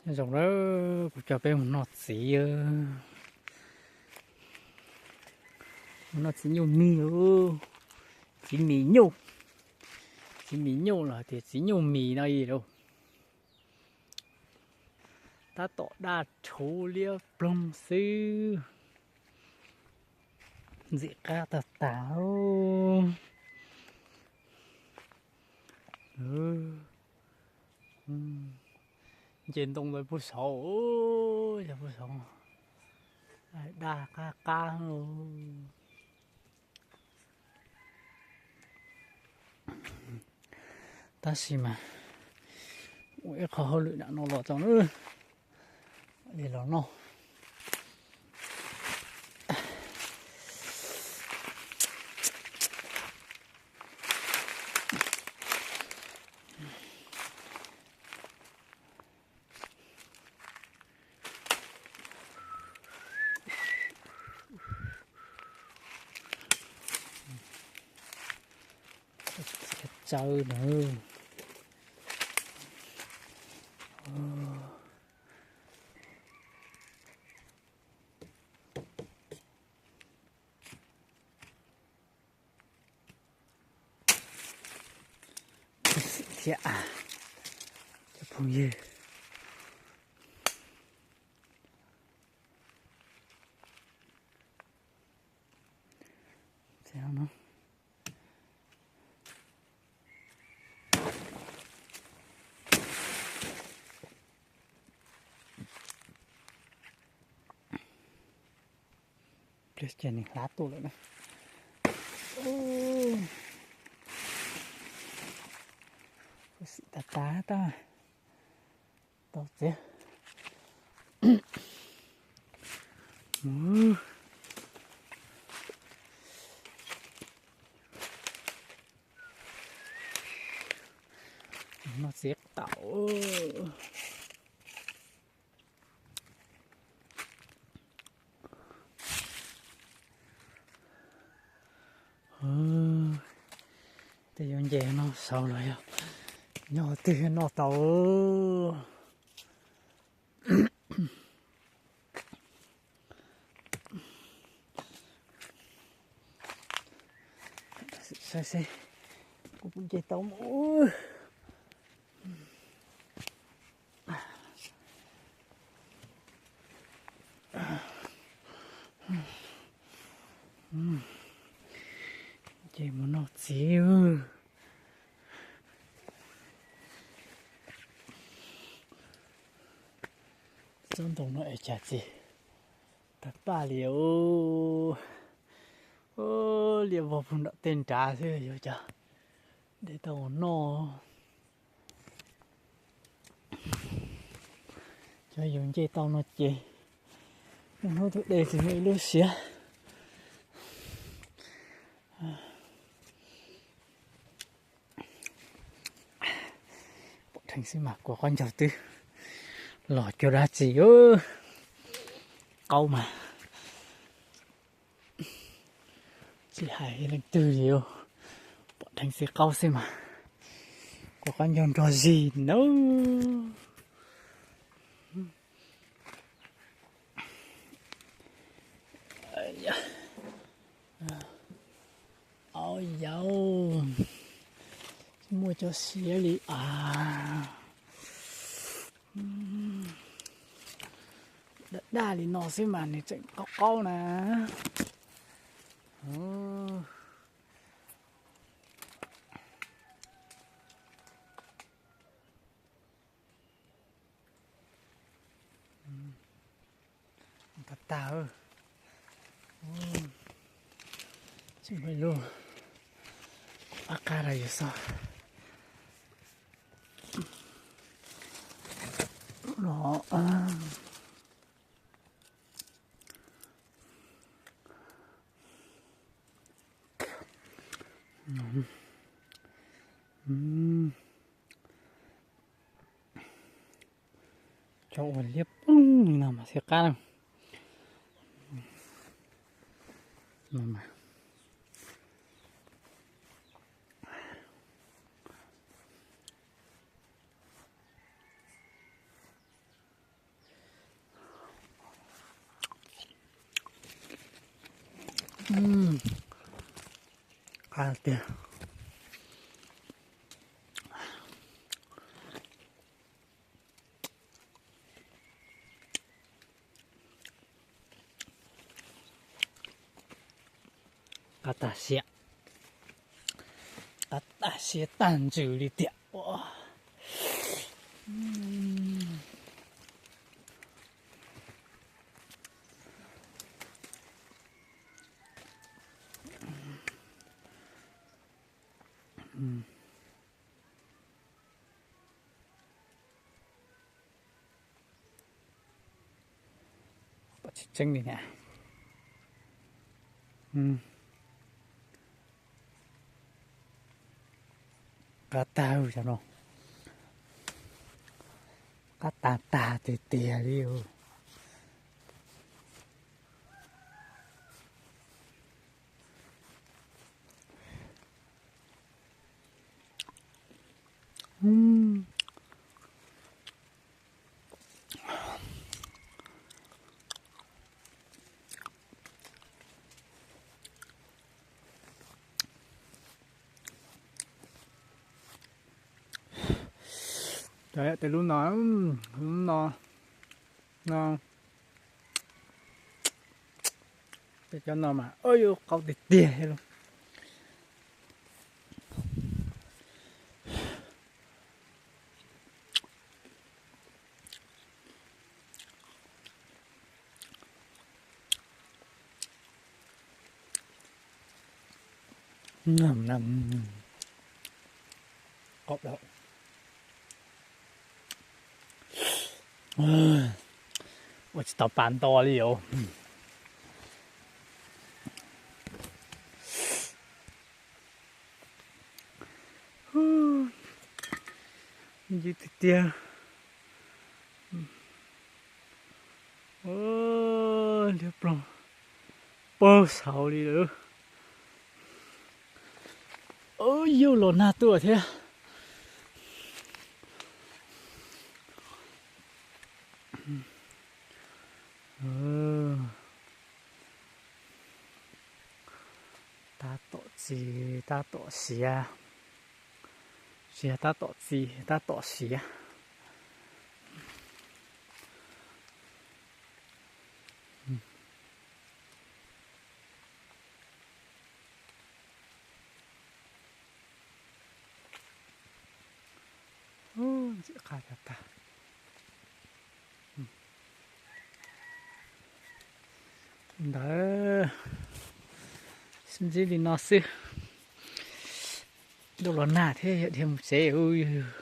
Nyob zoo na, kuv coj peb mus noj txiv, mus noj txiv nyuj mis. Txiv mis nyuj, txiv mis nyuj los tias txiv nyuj mis no ib lauj. Tab tom daj rhuv liab ploog xwb. Ntxim qab tag tag. Nce ntoo ntawd puag saud, yog puag saud, daj qab qab. Tab sis mas ua ib qho hauj lwm nram no los tau na, li los noj. Txiav tsawv na. Xim thiab cov phooj ywg. Pliag ces nws hlav tuaj lawm na. Xim tas tas tau txiav. Noj txiv qaub. Tej yuav nce no saud los yog nyob twg noj tau. Saib seb kuv puas nce tau mus. Ces mus noj txiv. Tsob ntoo no es cas txiv tag paj li. Liaj vog puag nram tej nrad xwb, yuav cas de tau mus noj. Cov yus nce tau no ces hnub tus de tsis muaj ib lub siav. Pom dheev xwb mas kua qaub ncaug twb los cuag dab tsi. Qaub mas tsis hais leej twg li, pom dheev xwb qaub xwb mas kua qaub ncaug nrog zis nawb. Au yau, muaj cov siav li as. Daj daj li no xwb mas nws tseem qaub qaub na. Tag tag. Tseem muaj ib lub ab qab rau yus xauj no. Cov uas liab ploog li no mas xwb qab no mas. Qab tiag. Qab tag siab, qab tag siab tag ntsws li tiag. Pom tseeb tseeb li na. Qab tag, qab tag tag tiag tiag li os. Tes lub no, lub no, no, tes cov no mas yuav qau tiag tiag li. Ua tsis tau pa nto li os. Ncw tiag tiag. Liab ploog paug saud li lawm. Yug los nag tuaj thiab. Tab tom txi, tab tom siav. Siav tab tom txi, tab tom siav. Ntxim qab tag tag. Ntawd sib ntsib li no xwb. Ntuj los nag thiab, dhia mus tsev ub.